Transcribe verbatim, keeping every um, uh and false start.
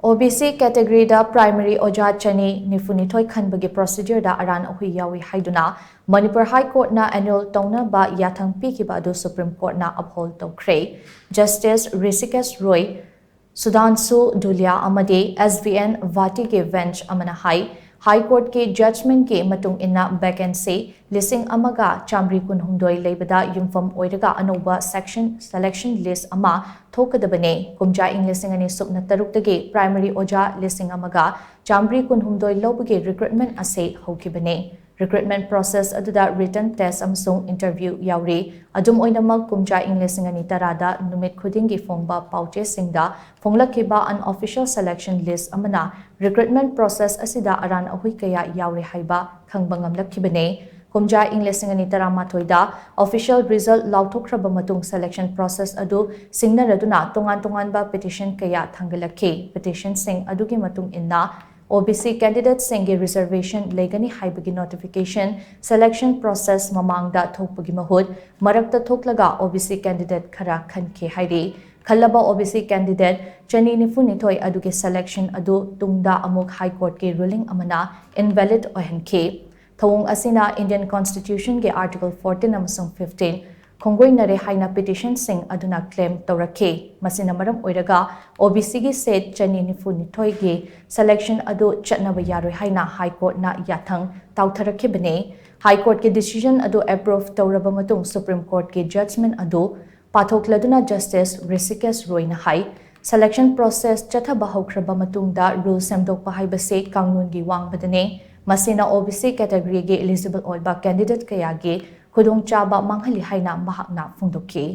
ꯑꯣ B C categoryꯗ primary ꯑꯣꯖꯥ ꯆꯅꯤ ꯅꯤꯐꯨꯅꯤꯊꯣꯏ ꯈꯟꯕꯒꯤ procedureꯗ ꯑꯔꯥꯟ ꯑꯍꯨꯏ ꯌꯥꯎꯏ ꯍꯥꯏꯗꯨꯅ ꯃꯅꯤꯄꯨꯔ High Courtꯅ annul ꯇꯧꯅꯕ ꯌꯥꯊꯪ ꯄꯤꯈꯤꯕ ꯑꯗꯨ Supreme Courtꯅ uphold ꯇꯧꯈ꯭ꯔꯦ꯫ Justice ꯔꯤꯁꯤꯀꯦꯁ ꯔꯣꯏ, ꯁꯨꯙꯥꯟꯁꯨ ꯙꯨꯂꯤꯌꯥ ꯑꯃꯗꯤ ꯑꯦꯁ ꯚꯤ ꯑꯦꯟ ꯚꯥꯇꯤꯒꯤ bench ꯑꯃꯅ ꯍꯥꯏ, High Courtꯀꯤ judgmentꯀꯤ ꯃꯇꯨꯡ ꯏꯟꯅ vacancy ꯂꯤꯁꯤꯡ ꯑꯃꯒ ꯆꯥꯃꯔꯤ ꯀꯨꯟꯍꯨꯝꯗꯣꯏ ꯂꯩꯕꯗ ꯌꯨꯝꯐꯝ ꯑꯣꯏꯔꯒ ꯑꯅꯧꯕ section selection list ꯑꯃ ꯊꯣꯛꯀꯗꯕꯅꯤ꯫ ꯀꯨꯝꯖꯥ ꯏꯪ ꯂꯤꯁꯤꯡ ꯑꯅꯤ ꯁꯨꯞꯅ ꯇꯔꯨꯛꯇꯒꯤ primary ꯑꯣꯖꯥ ꯂꯤꯁꯤꯡ ꯑꯃꯒ ꯆꯥꯃꯔꯤ ꯀꯨꯟꯍꯨꯝꯗꯣꯏ ꯂꯧꯕꯒꯤ recruitment ꯑꯁꯤ ꯍꯧꯈꯤꯕꯅꯤ꯫ Recruitment process ꯑꯗꯨꯗ written test ꯑꯃꯁꯨꯡ interview ꯌꯥꯎꯔꯤ꯫ ꯑꯗꯨꯝ ꯑꯣꯏꯅꯃꯛ, ꯀꯨꯝꯖꯥ ꯏꯪ ꯂꯤꯁꯤꯡ ꯑꯅꯤ ꯇꯔꯥꯗ ꯅꯨꯃꯤꯠ ꯈꯨꯗꯤꯡꯒꯤ ꯐꯣꯡꯕ ꯄꯥꯎꯆꯦꯁꯤꯡꯗ ꯐꯣꯡꯂꯛꯈꯤꯕ unofficial selection list ꯑꯃꯅ recruitment process ꯑꯁꯤꯗ ꯑꯔꯥꯟ ꯑꯍꯨꯏ ꯀꯌꯥ ꯌꯥꯎꯔꯦ ꯍꯥꯏꯕ ꯈꯪꯕ ꯉꯝꯂꯛꯈꯤꯕꯅꯤ꯫ ꯀꯨꯝꯖꯥ ꯏꯪ ꯂꯤꯁꯤꯡ ꯑꯅꯤ ꯇꯔꯥꯃꯥꯊꯣꯏꯗ official result ꯂꯥꯎꯊꯣꯛꯈ꯭ꯔꯕ ꯃꯇꯨꯡ selection process ꯑꯗꯨ ꯁꯤꯡꯅꯔꯗꯨꯅ ꯇꯣꯉꯥꯟ ꯇꯣꯉꯥꯟꯕ petition ꯀꯌꯥ ꯊꯥꯡꯒꯠꯂꯛꯈꯤ꯫ Petitionꯁꯤꯡ ꯑꯗꯨꯒꯤ ꯃꯇꯨꯡ ꯏꯟꯅ, ꯑꯣ ꯕꯤ ꯁꯤ candidateꯁꯤꯡꯒꯤ reservation ꯂꯩꯒꯅꯤ ꯍꯥꯏꯕꯒꯤ notification selection process ꯃꯃꯥꯡꯗ ꯊꯣꯛꯄꯒꯤ ꯃꯍꯨꯠ ꯃꯔꯛꯇ ꯊꯣꯛꯂꯒ ꯑꯣ ꯕꯤ ꯁꯤ candidate ꯈꯔ ꯈꯟꯈꯤ ꯍꯥꯏꯔꯤ꯫ ꯈꯜꯂꯕ ꯑꯣ ꯕꯤ ꯁꯤ candidate ꯆꯅꯤ ꯅꯤꯐꯨꯅꯤꯊꯣꯏ ꯑꯗꯨꯒꯤ selection ꯑꯗꯨ ꯇꯨꯡꯗ ꯑꯃꯨꯛ High Courtꯀꯤ ruling ꯑꯃꯅ invalid ꯑꯣꯏꯍꯟꯈꯤ꯫ ꯊꯧꯑꯣꯡ ꯑꯁꯤꯅ Indian Constitutionꯒꯤ Article fourteen ꯑꯃꯁꯨꯡ fifteen ꯈꯣꯡꯒꯣꯏꯅꯔꯦ ꯍꯥꯏꯅ petitionꯁꯤꯡ ꯑꯗꯨꯅ claim ꯇꯧꯔꯛꯈꯤ꯫ ꯃꯁꯤꯅ ꯃꯔꯝ ꯑꯣꯏꯔꯒ ꯑꯣ ꯕꯤ ꯁꯤꯒꯤ seat ꯆꯅꯤ ꯅꯤꯐꯨꯅꯤꯊꯣꯏꯒꯤ selection ꯑꯗꯨ ꯆꯠꯅꯕ ꯌꯥꯔꯣꯏ ꯍꯥꯏꯅ High Courtꯅ ꯌꯥꯊꯪ ꯇꯥꯎꯊꯔꯛꯈꯤꯕꯅꯤ꯫ High Courtꯀꯤ decision ꯑꯗꯨ approve ꯇꯧꯔꯕ ꯃꯇꯨꯡ Supreme Courtꯀꯤ judgment ꯑꯗꯨ ꯄꯥꯊꯣꯛꯂꯗꯨꯅ Justice ꯔꯤꯁꯤꯀꯦꯁ ꯔꯣꯏꯅ ꯍꯥꯏ, selection process ꯆꯠꯊꯕ ꯍꯧꯈ꯭ꯔꯕ ꯃꯇꯨꯡꯗ rule ꯁꯦꯝꯗꯣꯛꯄ ꯍꯥꯏꯕꯁꯤ ꯀꯥꯡꯂꯣꯟꯒꯤ ꯋꯥꯡꯃꯗꯅꯤ꯫ ꯃꯁꯤꯅ ꯑꯣ ꯕꯤ ꯁꯤ categoryꯒꯤ eligible ꯑꯣꯏꯕ candidate ꯀꯌꯥꯒꯤ ꯈꯨꯗꯣꯡꯆꯥꯕ ꯃꯥꯡꯍꯜꯂꯤ ꯍꯥꯏꯅ ꯃꯍꯥꯛꯅ ꯐꯣꯡꯗꯣꯛꯈꯤ꯫